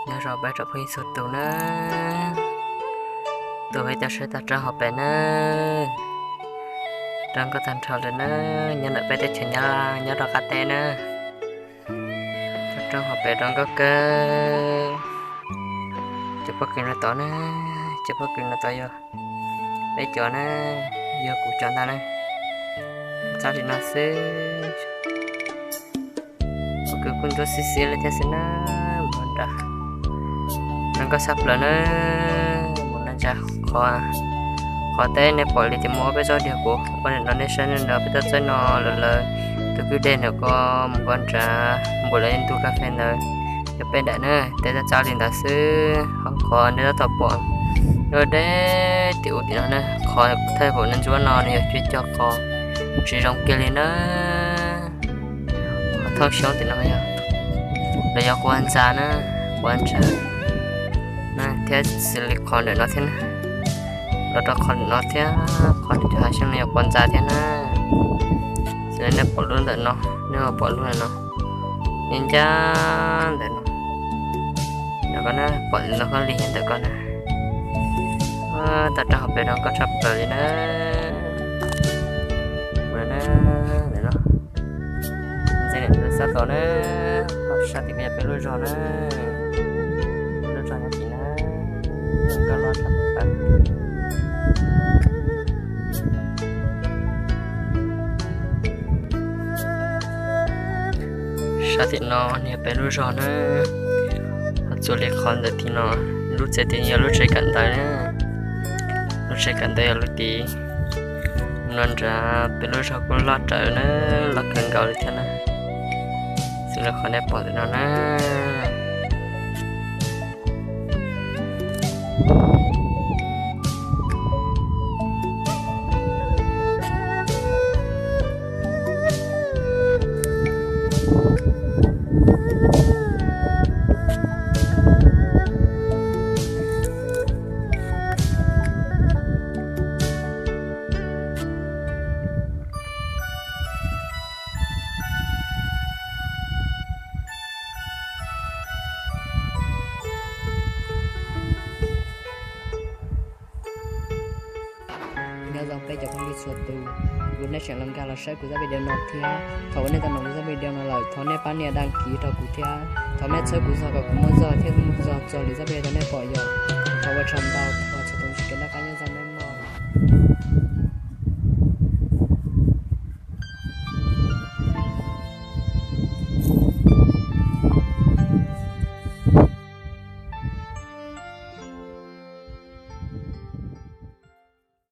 Nyob zoo peb tsoom phooj ywg txhua tus nawb, tus uas tau saib tag nrho hauv peb nawb, zoo nkauj tag nrho lawm nawb, nyob ntawm peb teb chaws Nyab Laj nyob rau qab teb nawb. Tag nrho hauv peb zoo nkauj kawg. Cov pob kws no tod na, cov pob kws no tod yog peb cov na, yog kuv cov ntag na. Txawb li no xwb. Pob kws kuj ntsuab xib xib li thiab xwb na, mus nram, zoo nkauj tshaj plaws na. Mus no ntsa qhov, qhov teb nej pom li tias muaj ob peb tsob diav kuv ua ntawm no nej saib no, peb tsob txawb no lawm lawm, tus kwj dej ntawm ko mus ko nrad npaum li ntug kas fes ntawd, yog peb daim na, tej txawb txawb li ntawd xwb. Ho qhov nej tab tom pom deb tim ub tim no na, qhov thawj hauv no ntsuab no nws yog cuaj cog qhov tsis zoo kiag li na. Qhov thauj xyoob tim no yog, los yog qua ntxa na, qua ntxa na, thiab xws li qhov ntawm no thiab na, los rau qhov ntawm no thiab, qhov cov hav xyoob no yog qua ntxa thiab na. Xws li nej pom lub ntawm no, nej ho pom lub ntawm no, yeej ncaj ntawm no, ntawm ko na, pom li no koj li ntawm ko na. Tag nrho hauv peb zoo nkauj tshaj plaws li na. Ntawm no, ntxeev ntawm no sab tod na, ho sab tim ko yog peb lub zog na, lub zog nyob tim na, zoo nkauj loj tshaj plaws. Sab tim no nws yog peb lub zog na, ho txuas li qhov ntawm tim no, lub tsev tim yog lub tsev kawm ntawv na, lub tsev kawm ntawv yog lub tid. Mus no nrad peb lub zog kuj loj raws na, loj kawg nkaus li thiab na, xws li qhov nej pom ntawm no na. Nyob zoo peb cov phooj ywg txhua tus, kuv nej tseem los nkag los saib kuv zaj video no thiab. Thaum uas nej tau hnov kuv zaj video no lawm, thov nej pab nias đăng ký rau kuv thiab. Thov nej txhawb kuv zog kom kuv muaj zog thiab muaj zog txog lwm zaj video rau nej pom yom. Thov ua tsaug ntau, thov txhua tus tsis kev noj qab nyob zoo nej mog.